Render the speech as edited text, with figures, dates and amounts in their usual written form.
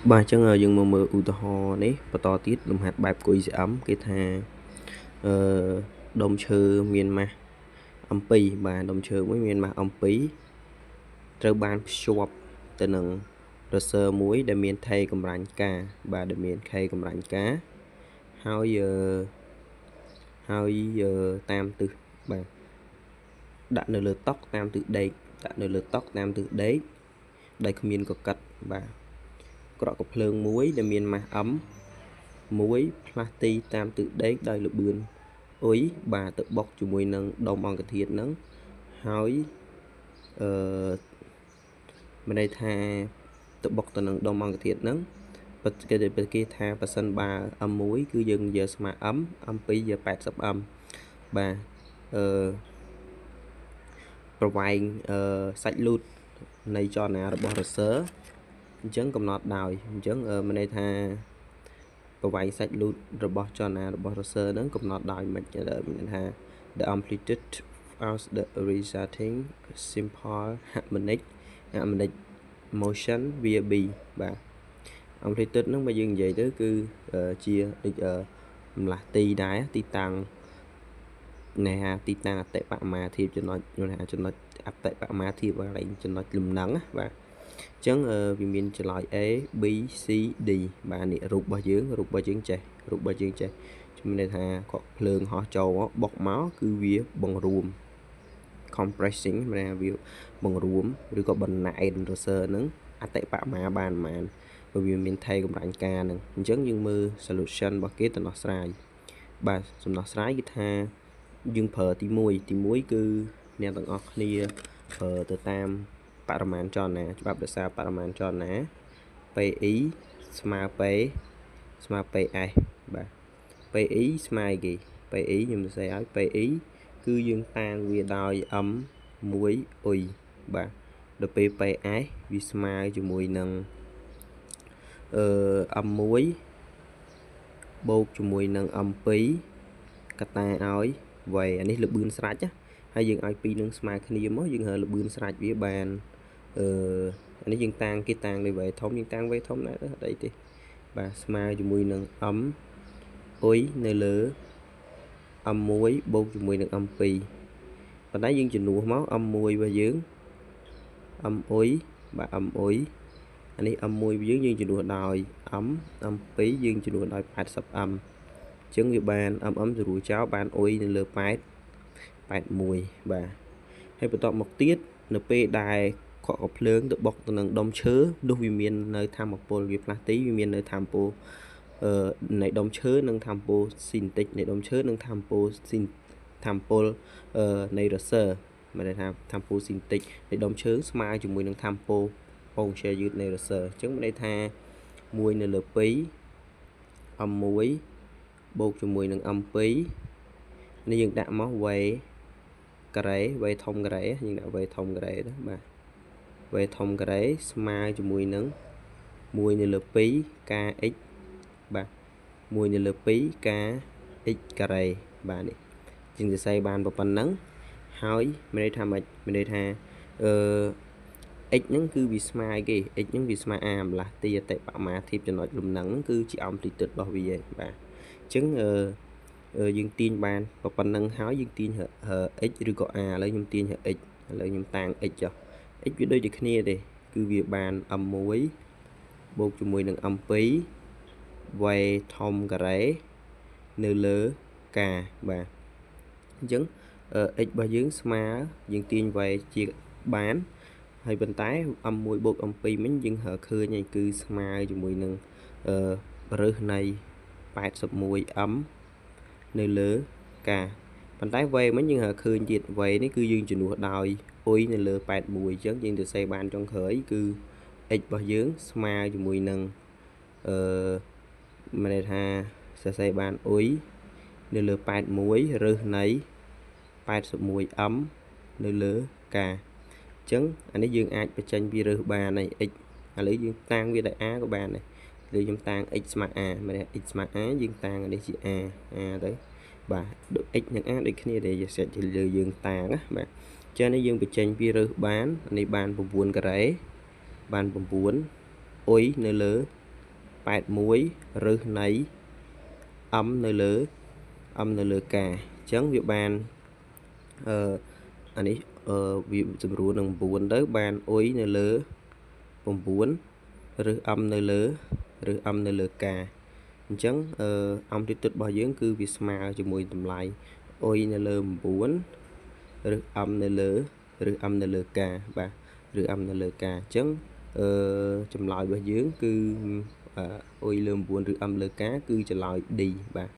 បាទអញ្ចឹងយើងមកមើលឧទាហរណ៍នេះបន្តទៀតលំហាត់បែប QCM គេថាអឺដុំឈើមានម៉ាស់ M2 បាទដុំឈើមួយមានម៉ាស់ M2 ត្រូវបានភ្ជាប់ទៅនឹងរសើមួយដែលមានថេកម្រាញ់កាបាទដែលមានថេកម្រាញ់កាហើយហើយតាមទិសបាទដាក់នៅលើតុតាមទិសដេកដាក់នៅលើតុតាមទិសដេកដែលគ្មានកកិតបាទក្រក់កំភ្លើងមួយដែលមានម៉ាស់ M មួយផ្លាស់ទីតាមទិសដេកដោយល្បឿនអ៊ុយបាទទៅបុកជាមួយនឹងដុំអង្គធាតុហ្នឹងហើយអឺមានន័យថាទៅបុកទៅនឹងដុំអង្គធាតុហ្នឹងពិតគេគេថាប៉ះសិនបើ M1 គឺយើងយកស្មើ M M2 យក 80M បាទអឺប្រវែងអឺសាច់លូតនៃចលនារបស់រសើអញ្ចឹងកំណត់ដោយអញ្ចឹងមានន័យថាប្រវែងសាច់លូតរបស់ចលនារបស់រសើហ្នឹងកំណត់ដោយមិនមានថា the amplitude of the resulting simple harmonic motion will be បាទ amplitude ហ្នឹងបើយើងនិយាយទៅគឺជាដូចម្លាស់ទីដែរទីតាំងនេះថាទីតាំងអតិបរមាធៀបចំណុចថាចំណុចអតិបរមាធៀបកន្លែងចំណុចលំនឹងណាបាទអញ្ចឹងវាមានចម្លើយ A B C D បាទនេះរូបរបស់យើងរូបរបស់យើងចេះរូបរបស់យើងចេះជំនឿថាគាត់ភ្លើងហោះចូលមកបុកមកគឺវាបង្រួម compressing មានថាវាបង្រួមឬក៏បណ្ណែនរសើហ្នឹងអតិបរមាបានប្រហែលព្រោះវាមានថេកម្រាញ់ការហ្នឹងអញ្ចឹងយើងមើល solution របស់គេដំណោះស្រាយបាទសំណោះស្រាយគឺថាយើងប្រើទី1ទី1គឺអ្នកទាំងអស់គ្នាប្រើទៅតាមបរិមាណចលនាច្បាប់រក្សាបរិមាណចលនា PI ស្មើ P ស្មើ PS បាទ PI ស្មើអីគេ PI ខ្ញុំសរសេរឲ្យ PI គឺយើងតាងវាដោយ M 1 U បាទដល់ពេល PS វាស្មើជាមួយនឹងអឺ M1 បូកជាមួយនឹង M2 កតាឲ្យ V អានេះលបឿនស្រាច់ណាហើយយើងឲ្យពីរនឹងស្មើគ្នាមកយើងរើលបឿនស្រាច់វាបានអឺអានេះយើងតាងគេតាងដោយ V ធំយើងតាង V ធំដែរអត់អីទេបាទស្មើជាមួយនឹង M អុយនៅលើ M1 បូកជាមួយនឹង M2 ប៉ុន្តែយើងជំនួសមក M1 របស់យើង M អុយបាទ M អុយអានេះ M1 របស់យើងយើងជំនួសដោយ M M2 យើងជំនួសដោយ 80M អញ្ចឹងវាបាន MM ស្រួលចោលបានអុយនៅលើ8 81បាទហើយបន្តមកទៀតនៅពេលដែលខកកំភ្លើងទៅបុកទៅនឹងដុំឈើនោះវាមាននៅធម្មពលវាផ្លាស់ទីវាមាននៅធម្មពលអឺនៃដុំឈើនិងធម្មពលស៊ីនតិចនៃដុំឈើនិងធម្មពលស៊ីនធម្មពលអឺនៃរសើមានន័យថាធម្មពលស៊ីនតិចនៃដុំឈើស្មើជាមួយនឹងធម្មពលពងឈើយឺតនៃរសើអញ្ចឹងមានន័យថា1នៅលើ2 M1 បូកជាមួយនឹង M2 នេះយើងដាក់មក V ការ៉េ V ធំការ៉េយើងដាក់ V ធំការ៉េទៅបាទ V ធំការ៉េស្មើជាមួយនឹង1នៅលើ2 kx បាទ1នៅលើ2 kx ការ៉េបាទនេះជាងសរសេរបានប៉ុណ្ណឹងហើយមានន័យថាម៉េចមានន័យថាអឺ x ហ្នឹងគឺវាស្មើគេ x ហ្នឹងវាស្មើ a ម្លាស់ទីអតិបរមាធៀបចំណុចលំនឹងហ្នឹងគឺជា amplitude របស់វាឯងបាទអញ្ចឹងអឺយើងទាញបានប៉ុណ្ណឹងហើយយើងទាញ x ឬក៏ a ឥឡូវខ្ញុំទាញ x ឥឡូវខ្ញុំតាំង x ចុះ x វាដូចតែគ្នាទេគឺវាបាន m1 បូកជាមួយនឹង m2 v ធំការ៉េនៅលើ k បាទអញ្ចឹង x របស់យើងស្មើយើងទាញ v ជាបានហើយប៉ុន្តែ m1 បូក m2 មិញយើងរើឃើញហើយគឺស្មើជាមួយនឹងអឺរើសនៃ 81m នៅលើ k ប៉ុន្តែ v មិញយើងរើឃើញទៀត v នេះគឺយើងជំនួសដោយអុយនៅលើ81អញ្ចឹងយើងទៅសេបានចុងក្រោយគឺ x របស់យើងស្មើជាមួយនឹងអឺមានន័យថាសរសេរបានអុយនៅលើ81រើសនៃ 81m នៅលើ k អញ្ចឹងអានេះយើងអាចបញ្ចេញពីរើសបានហើយ x ឥឡូវយើងតាំងវាដោយ a ក៏បានដែរឬខ្ញុំតាំង x ស្មើ a មានន័យ x ស្មើ a យើងតាំងអានេះជា a a ទៅបាទដូច x និង a ដូចគ្នាទេយើងសេចលើយើងតាំងណាបាទចឹងនេះយើងបញ្ចេញពីរើសបាននេះបាន9ការ៉េបាន9អុយនៅលើ 81 រឹសនៃ m នៅលើ m នៅលើ k អញ្ចឹងវាបានអឺអានេះវាសម្រួលនឹង9ទៅបានអុយនៅលើ9ឬ m នៅលើឬ m នៅលើ k អញ្ចឹងអឺ amplitude របស់យើងគឺវាស្មើជាមួយតម្លៃអុយនៅលើ9ឬ m នៅលើឬ m នៅលើ k បាទឬ m នៅលើ k អញ្ចឹងអឺចម្លើយរបស់យើងគឺអុយលើ9ឬ m លើ k គឺចម្លើយ D បាទ។